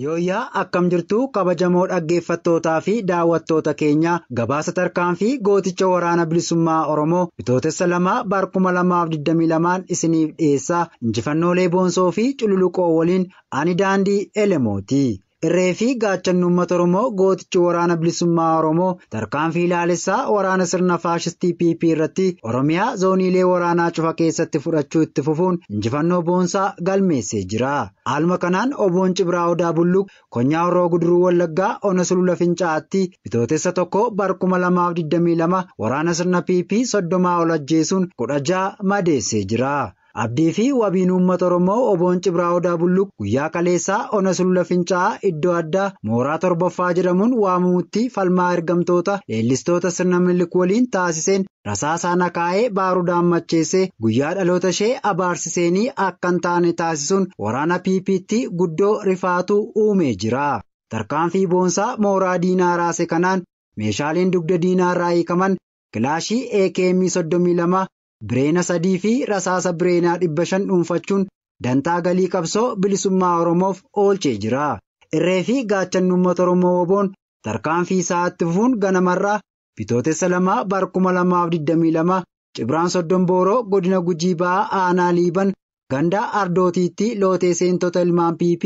Yooyyaa, akkam jirtu kabajamoo dhaggeeffattootaa fi daawwattoota keenya? Gabaasa tarkaanfii gooticha Waraana Bilisummaa Oromoo Bitootessa 2 bar 2022 isiniif dhiyeessaa. Injifannoolee boonsoo fi cululuqoo waliin ani Daandii Elemooti. Irree fi gaachanni uummata Oromoo gootichi Waraana Bilisummaa Oromoo tarkaanfii ilaalessaa waraana sirna faashistii PP irratti Oromiyaa zooniilee waraanaa cufa keessatti fudhachuu itti fufuun injifannoo boonsaa galmeessee jira. Haaluma kanaan Oboon Cibraa Odaa Bulluq, Konyaa Horroo Guduruu Wallaggaa, Ona Sulula Fincaa'aatti Bitootessa 1 bar 2022 waraana sirna PP 30 ol ajjeesuun 16 madeessee jira. Abdii fi wabiin uummata Oromoo Oboon Cibraa Odaa Bulluq guyyaa kaleessaa Ona Sulula Fincaa'aa iddoo addaa Mooraa Torbaffaa jedhamuun waamamutti falmaa ergamtoota leellistoota sirna Minilik waliin taasiseen rasaasaan akaa'ee baarudaan macheessee guyyaa dhaloota ishee abaarsiseenii akka hin taane taasisuun waraana PPtti guddoo rifaatuu uumee jira. Tarkaanfii boonsaa mooraa diinaa raase kanaan meeshaaleen dugda diinaa irraa hiikaman kilaashii AKM 32, bireena 3 fi rasaasa bireenaa 500 dhuunfachuun dantaa galii qabsoo bilisummaa Oromoof oolchee jira. Irree fi gaachanni uummata Oromoo Oboon tarkaanfii isaa itti fufuun ganamarraa Bitootessa 2 bar 2022 Cibraan Soddon Booroo, godina Gujii Ba'aa, Aanaa Liiban, ganda Ardootiitti lootee seentota ilmaan PP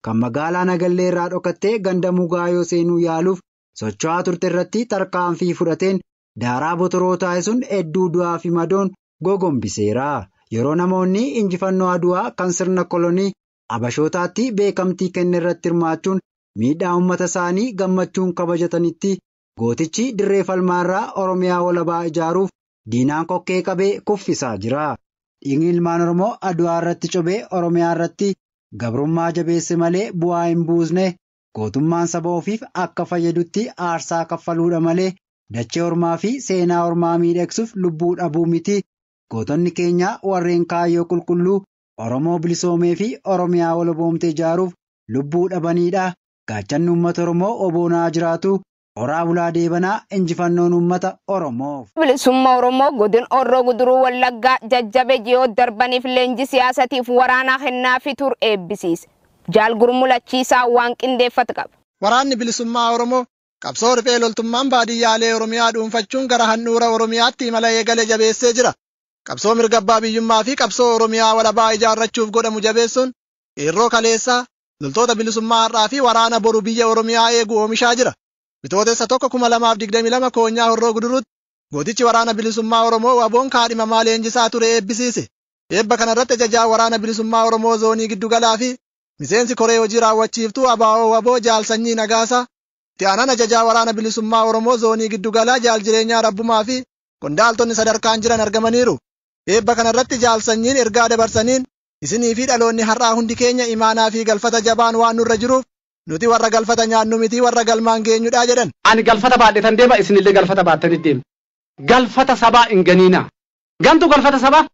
kan magaalaa Nagallee irraa dhokattee ganda Mugaayoo seenuu yaaluuf socho'aa turte irratti tarkaanfii fudhateen daaraa botoroo taasisuun hedduu du'aa fi madoon gogombiseera. Yeroo namoonni injifannoo Aduwaa kan sirna kolonii Abashootaatti beekamtii kenne irratti hirmaachuun miidhaa uummata isaanii gammachuun kabajatanitti, gootichi dirree falmaarraa Oromiyaa walabaa ijaaruuf diinaan kokkee qabee kuffisaa jira. Dhiigni ilmaan Oromoo Aduwaa irratti cobee Oromiyaa irratti gabrummaa jabeesse malee bu'aa hin buusne. Gootummaan saba ofiif akka fayyadutti aarsaa kaffaluudha malee dachee ormaa fi seenaa ormaa miidhagsuuf lubbuu dhabuu miti. Gootonni keenya warreen kaayyoo qulqulluu Oromoo bilisoomee fi Oromiyaa walaboomte ijaaruuf lubbuu dhabaniidha. Gaachanni uummata Oromoo Oboonaa jiraatu. Horaa bulaa deebanaa, injifannoon uummata Oromoof. Bilisummaa Oromoo godin Horroo Guduruu Wallaggaa jajjabe ji'oota darbaniif leenjii siyaasatiif waraanaa kennaafi tur eebbisiise. Jaal Gurmulachiisaa waan qindeeffate qaba. Waraanni Bilisummaa Oromoo qabsoo riphee loltummaan baadiyyaalee Oromiyaa dhuunfachuun gara handhuura Oromiyaatti imala eegale jabeessee jira. Qabsoo mirga abbaa biyyummaa fi qabsoo Oromiyaa walabaa ijaarrachuuf godhamu jabeessuun qeerroo kaleessaa, loltoota bilisummaa har'aa fi waraana boru biyya Oromiyaa eegu oomishaa jira. Bitootessa 1, 2022 Koonyaa Horroo Guduruutti gootichi Waraana Bilisummaa Oromoo Waboon kaadhimamaa leenjisaa ture eebbisiise. Eebba kanarratti ajajaa Waraana Bilisummaa Oromoo zoonii giddugalaa fi miseensi koree hojii raawwachiiftuu ABO Waboo Jaal Sanyii Nagaasaa, itti aanaan ajajaa Waraana Bilisummaa Oromoo zoonii giddugalaa Jaal Jireenyaa Rabbumaa fi qondaaltonni sadarkaan jiran argamaniiru. Eebba kanarratti Jaal Sanyiin ergaa dabarsaniin, isinii fi dhaloonni har'aa hundi keenya imaanaa fi galfata jabaan waan nurra jiruuf, nuti warra galfata nyaannu miti, warra galmaan geenyudha jedhan. Ani galfata baadhetan deema, isinillee galfata baattanii deema. Galfata sabaa hin ganiina. Gantu galfata sabaa,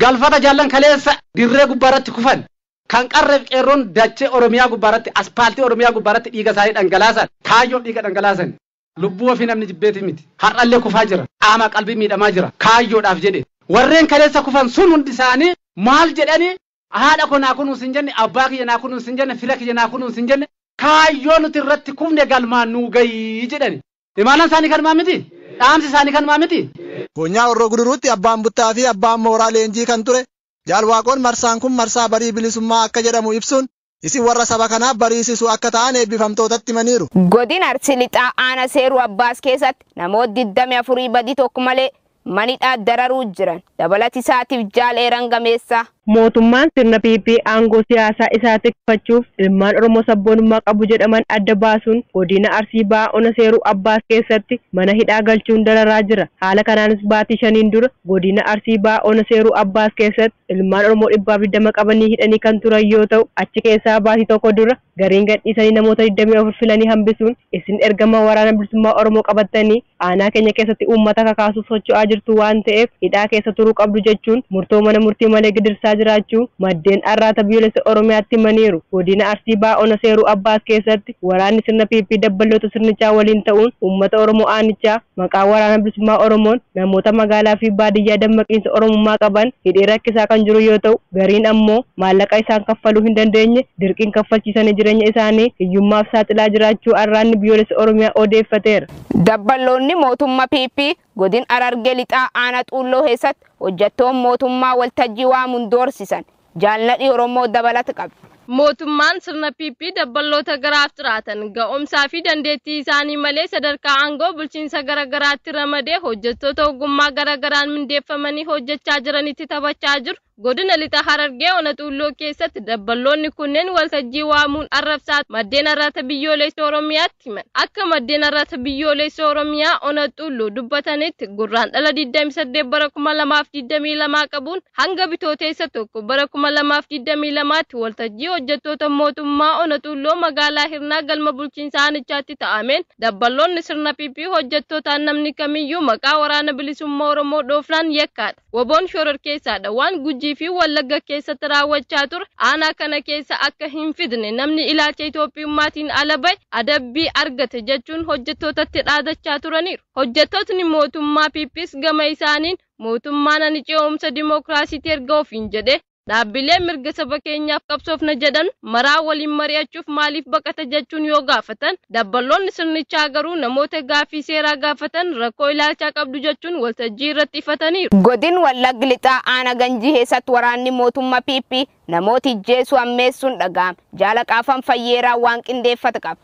galfata jaallan kaleessa dirree gubbaarratti kufan, kan qarreef qeerroon dachee Oromiyaa gubbaarratti, aspaaltii Oromiyaa gubbaarratti dhiiga isaanii dhangalaasan, kaayyoof dhiiga dhangalaasan. Lubbuu ofii namni jibbeetii miti. Har'allee kufaa jira. Qaama qalbii miidhamaa jira. Kaayyoodhaaf jedhe. Warreen kaleessa kufan sun hundi isaanii maal jedhanii? Haadha koo naa kunuunsi hin jenne, abbaa kiyya naa kunuunsi hin jenne, fira kiyya naa kunuunsi hin jenne, kaayyoo nuti irratti kufne galmaan nuu gahii jedhani. Imaanaan isaanii kanumaa miti? Dhaamsi isaanii kanumaa miti? Koonyaa Horroo Guduruutti abbaan buttaa fi abbaan mooraa leenjii kan ture Jaal Waaqoon, marsaan kun marsaa barii bilisummaa akka jedhamu ibsuun, isin warra saba kanaaf bariisisu akka ta'an eebbifamtootatti himaniiru. Godina Arsii Lixaa, Aana Seeruu Abbaas keessatti namoota 24 badii tokko malee manidhaa dararuu jiran. Dabalati isaatiif Jaal Eeran Gameessaa. Mootummaan sirna PP aangoo siyaasaa isaa tikfachuuf ilmaan Oromoo sabboonummaa qabu jedhaman adda baasuun godina Arsii Bahaa, Ona Seeruu Abbaas keessatti mana hidhaa galchuun dararaa jira. Haala kanaanis baatii 5n dura godina Arsii Bahaa, Ona Seeruu Abbaas keessatti ilmaan Oromoo 120 qabanii hidhanii kan turan yoo ta'u, achi keessaa baatii tokko dura gariin gadhiisanii namoota 24 filanii hambisuun, isin ergama Waraana Bilisummaa Oromoo qabattanii aanaa keenya keessatti uummata kakaasuuf socho'aa jirtu waan ta'eef hidhaa keessa turuu qabdu jechuun murtoo mana murtii malee gidirsaa jiraachuu maddeen Arraata Biyyoolessa Oromiyaatti himaniiru. Godina Arsii Bahaa Ona Seeruu Abbaas keessatti waraanni sirna PP dabballoota sirnichaa waliin ta'uun uummata Oromoo aanichaa maqaa Waraana Bilisummaa Oromoon namoota magaalaa fi baadiyyaa dammaqiinsa Oromummaa qaban hidhee rakkisaa kan jiru yoo ta'u, gariin ammoo maallaqa isaan kaffaluu hin dandeenye dirqiin kaffalchiisanii jireenya isaanii hiyyummaaf saaxilaa jiraachuu Arraanni Biyyoolessa Oromiyaa odeeffateera. Dabballoonni mootummaa PP godin Harargee Lixaa Aanaa Xuulloo keessatti hojjettoon mootummaa waltajjii waamuun doorsisan. Jaalladhi Oromoo dabalata qaba. Mootummaan sirna PP dabballoota garaaf jiraatan ga'umsaa fi dandeettii isaanii malee sadarkaa aangoo bulchiinsa garaagaraatti ramadee hojjettoota ogummaa garaagaraan mindeeffamanii hojjechaa jiranitti taphachaa jiru. Godina Lixa Harargee Ona Xuulloo keessatti dabballoonni kunneen waltajjii waamuun arrabsaa maddeen Arraata Biyyoolessa Oromiyaatti himan. Akka maddeen Arraata Biyyoolessa Oromiyaa Ona Xuulloo dubbatanitti, Gurraandhala 28 bara 2022 qabuun hanga Bitootessa 1 bara 2022tti waltajjii hojjettoota mootummaa Ona Xuulloo magaalaa Hirnaa galma bulchiinsa aanichaatti ta'ameen, dabballoonni sirna PP hojjettootaan namni kamiyyuu maqaa Waraana Bilisummaa Oromoo dhoofnaan yakkaadha. WBOn shororkeessaadha. Waan Gujii fi Wallagga keessatti raawwachaa ture aanaa kana keessa akka hin fidne, namni ilaalcha Itoophiyummaatiin ala bahe adabbii argate jechuun hojjettootatti dhaadachaa turaniiru. Hojjettootni mootummaa PPs gama isaaniin, mootummaan ani ce'umsa dimookiraasiitti erga ofiin jedhe, dhaabbilee mirga saba keenyaaf qabsoofna jedhan maraa waliin mari'achuuf maaliif baqata jechuun yoo gaafatan, dabballoonni sirnichaa garuu namoota gaaffii seeraa gaafatan rakkoo ilaalchaa qabdu jechuun waltajjii irratti ifataniiru. Godin Wallagga Lixaa Aanaa Ganjii keessatti waraanni mootummaa PP namoota ijjeessu ammeessuun dhaga'ame. Jaala Qaafan Fayyeeraa waan qindeeffate qaba.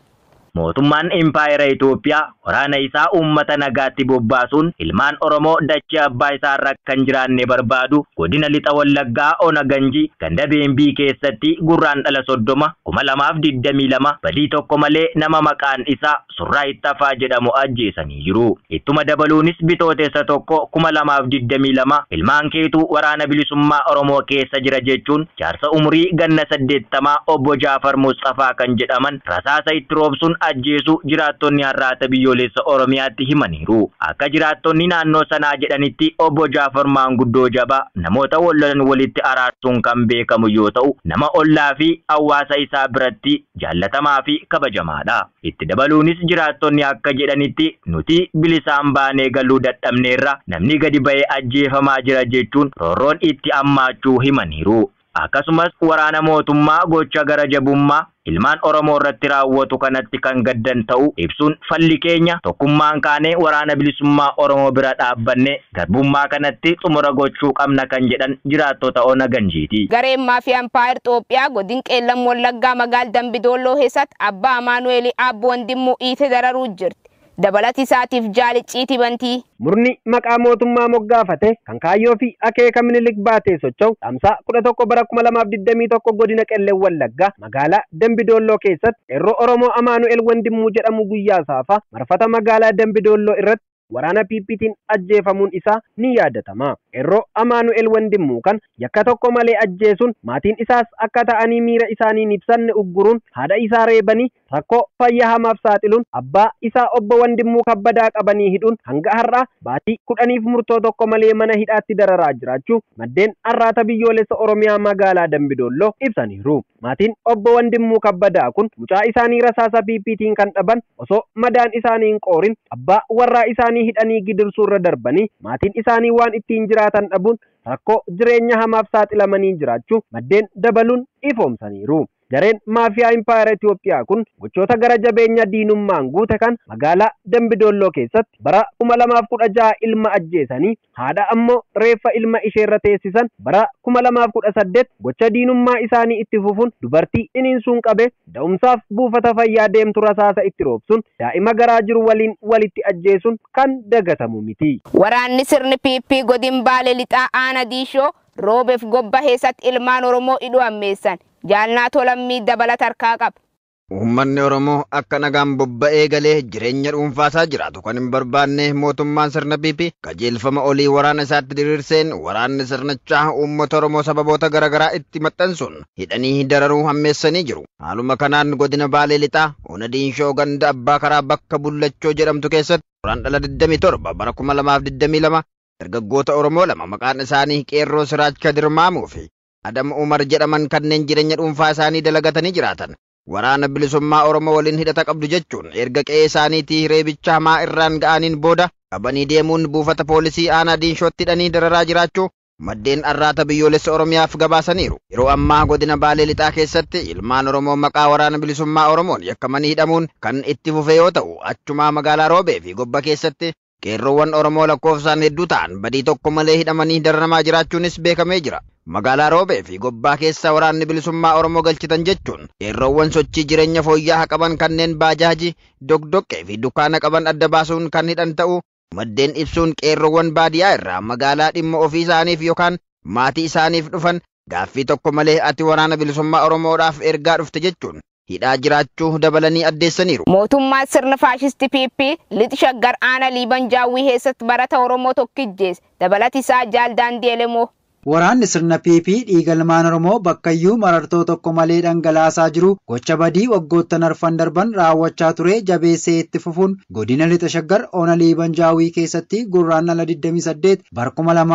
Mootummaan Impaayera Itoophiyaa waraana isaa uummata nagaatti bobbaasuun ilmaan Oromoo dachee abbaa isaarra kan jiraanne barbaadu, godina Lixa Wallaggaa Ona Ganjii ganda Beenbii keessatti Gurraandhala 30 2022 badii tokko malee nama maqaan isaa Surraa Ittafaa jedhamu ajjeesanii jiru. Ittuma dabaluunis Bitootessa 1 2022 ilmaan keetuu Waraana Bilisummaa Oromoo keessa jira jechuun jaarsa umurii ganna 80 obbo Jaafar Mustafaa kan jedhaman rasaasa itti roobsuun ajjeesu jiraattonni Arraata Biyyoolessa Oromiyaatti himaniiru. Akka jiraattonni naannoo sanaa jedhanitti, obbo Jaafar maanguddoo jabaa namoota wal lolan walitti araarsuun kan beekamu yoo ta'u, nama ollaa fi hawaasa isaa biratti jaallatamaa fi kabajamaadha. Itti dabaluunis jiraattonni akka jedhanitti, nuti bilisaan baanee galuu dadhabneerra, namni gadi ba'ee ajjeefamaa jira jechuun roorroon itti hammaachuu himaniiru. Akkasumas waraana mootummaa gocha gara jabummaa ilmaan Oromoo irratti raawwatu kanatti kan gaddan ta'uu ibsuun, falli keenya tokkummaan kaanee Waraana Bilisummaa Oromoo bira dhaabbanne garbummaa kanatti xumura gochuu qabna kan jedhan jiraattota Ona Ganjiiti. Gareen maafiyaa Impaayir Itoophiyaa godin Qeellam Wallaggaa magaal Dambidolloo keessatti abbaa Amaanu'eel Aabboo Wandimmuu dhiite dararuu jirti. Dabalati isaatiif jaalicciiti bantii. Murni maqaa mootummaa moggaafate kan kaayyoo fi akeeka Minilik baatee socho'u Caamsaa 11 bara 2021 godina Qellem Wallaggaa magaalaa Dambidoolloo keessatti qeerroo Oromoo Amaanu'el Wandimmuu jedhamu guyyaa saafaa marfata magaalaa Dambidoolloo irratti waraana PPtiin ajjeefamuun isaa ni yaadatama. Qeerroo Amaanu'el Wandimmuu kan yakka tokko malee ajjeesuun, maatiin isaas akka ta'anii miira isaanii hin ibsanne ugguruun, haadha isaa reebanii rakkoo fayyaa hamaaf saaxiluun, abbaa isaa obbo Wandimmuu Kabbadaa qabanii hidhuun hanga har'aa baatii 10f murtoo tokko malee mana hidhaatti dararaa jiraachuu maddeen Arraata Biyyoolessa Oromiyaa magaalaa Dambidoolloo ibsaniiru. Maatiin obbo Wandimmuu Kabbadaa kun mucaa isaanii rasaasa PPtiin kan dhaban osoo madaan isaanii hin qoorin abbaa warraa isaanii hidhanii gidirsuurra darbanii, maatiin isaanii waan ittiin jiraatan dhabuun rakkoo jireenya hamaaf saaxilamanii jiraachuu maddeen dabaluun ifoomsaniiru. Gareen maafiyaa Impaayera Itoophiyaa kun gochoota gara jabeenya diinummaan guute kan magaalaa Dambidoolloo keessatti bara 2016 ilma ajjeesanii haadha ammoo reeffa ilma isheerra teessisan, bara 2018 gocha diinummaa isaanii itti fufuun dubartii ciniinsuun qabe da'umsaaf buufata fayyaa deemtu rasaasa itti roobsuun daa'ima garaa jiru waliin walitti ajjeesuun kan dagatamu miti. Waraanni sirni PP godin Baalee Lixaa Aana Diishoo Roobeef Gobba keessatti ilmaan Oromoo hidhuu ammeessan. Jaalnaa Tolammii dabalata harkaa qaba. Uummanni Oromoo akka nagaan bobba'ee galee jireenya dhuunfaasaa jiraatu kan hin barbaanne mootummaan sirna PP qajeelfama olii waraana isaatti diriirseen waraanni sirnichaa uummata Oromoo sababoota garaagaraa itti maxxansuun hidhanii dararuu hammeessanii jiru. Haaluma kanaan godina Baalee Lixaa Ona Diinshoo ganda Abbaa Karaa bakka Bullachoo jedhamtu keessatti Guraandhala 27 bara 2022 dargaggoota Oromoo lama maqaan isaanii Qeerroo Siraaj Kadir Maamuu fi Adam Umar jedhaman kanneen jireenya dhuunfaa isaanii dalagatanii jiraatan waraana bilisummaa Oromoo waliin hidhata qabdu jechuun erga qe'ee isaaniitii reebicha hamaa irraan ga'aniin booda qabanii deemuun buufata poolisii aanaa Diinshootti hidhanii dararaa jiraachuu maddeen arraata biyyoolessa Oromiyaaf gabaasaniiru. Yeroo ammaa godina Baalee Lixaa keessatti ilmaan Oromoo maqaa waraana bilisummaa Oromoon yakkamanii hidhamuun kan itti fufe yoo ta'u, achumaa magaalaa Roobee fi Gobba keessatti qeerroowwan Oromoo lakkoofsaan hedduu ta'an badii tokko malee hidhamanii dararamaa jiraachuunis beekamee jira. Magaalaa Roobee fi Gobbaa keessa waraanni bilisummaa Oromoo galchitan jechuun qeerroowwan sochii jireenya fooyya'aa qaban kanneen baajaajii, dogdoqqee fi dukkaana qaban adda baasuun kan hidhan ta'uu maddeen ibsuun qeerroowwan baadiyyaa irraa magaalaa dhimma ofii isaaniif yookaan maatii isaaniif dhufan gaaffii tokko malee ati waraana bilisummaa Oromoodhaaf ergaa dhufte jechuun hidhaa jiraachuu dabalanii addeessaniiru. Mootummaan sirna faashistii PP lixa Shaggar aanaa Liiban Jaawwii keessatti barata Oromoo tokkijjees dabalati isaa Jaal Daandii Elemoo. Waraanni sirna PP dhiiga ilmaan Oromoo bakkayyuu marartoo tokko malee dhangalaasaa jiru gocha badii waggoottan arfan darban raawwachaa ture jabeessee itti fufuun godina lixa Shaggar ona Liiban Jaawwii keessatti gurraandhala 28 bara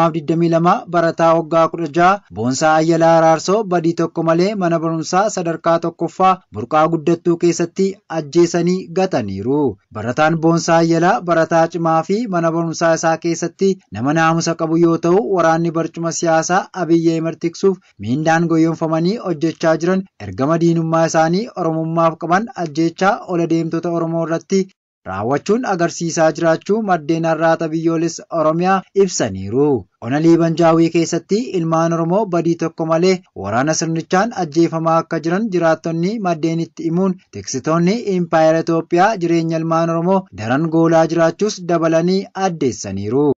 2022 barataa waggaa 16 Boonsaa Ayyalaa Araarsoo badii tokko malee mana barumsaa sadarkaa tokkoffaa burqaa guddattuu keessatti ajjeesanii gataniiru. Barataan Boonsaa Ayyalaa barataa cimaa fi mana barumsaa isaa keessatti nama naamusa qabu yoo ta'u waraanni barcuma siyaasaa Abiyyi Ahimad tiksuuf miindaan goyoonfamanii hojjechaa jiran ergama diinummaa isaanii Oromummaaf qaban ajjeechaa ola deemtota Oromoo irratti raawwachuun agarsiisaa jiraachuu maddeen arraata biyyoolessa Oromiyaa ibsaniiru. Ona Liiban Jaawwii keessatti ilmaan Oromoo badii tokko malee waraana sirnichaan ajjeefamaa akka jiran jiraattonni maddeen itti himuun tiksitoonni impaayera Itoophiyaa jireenya ilmaan Oromoo daran goolaa jiraachuus dabalanii addeessaniiru.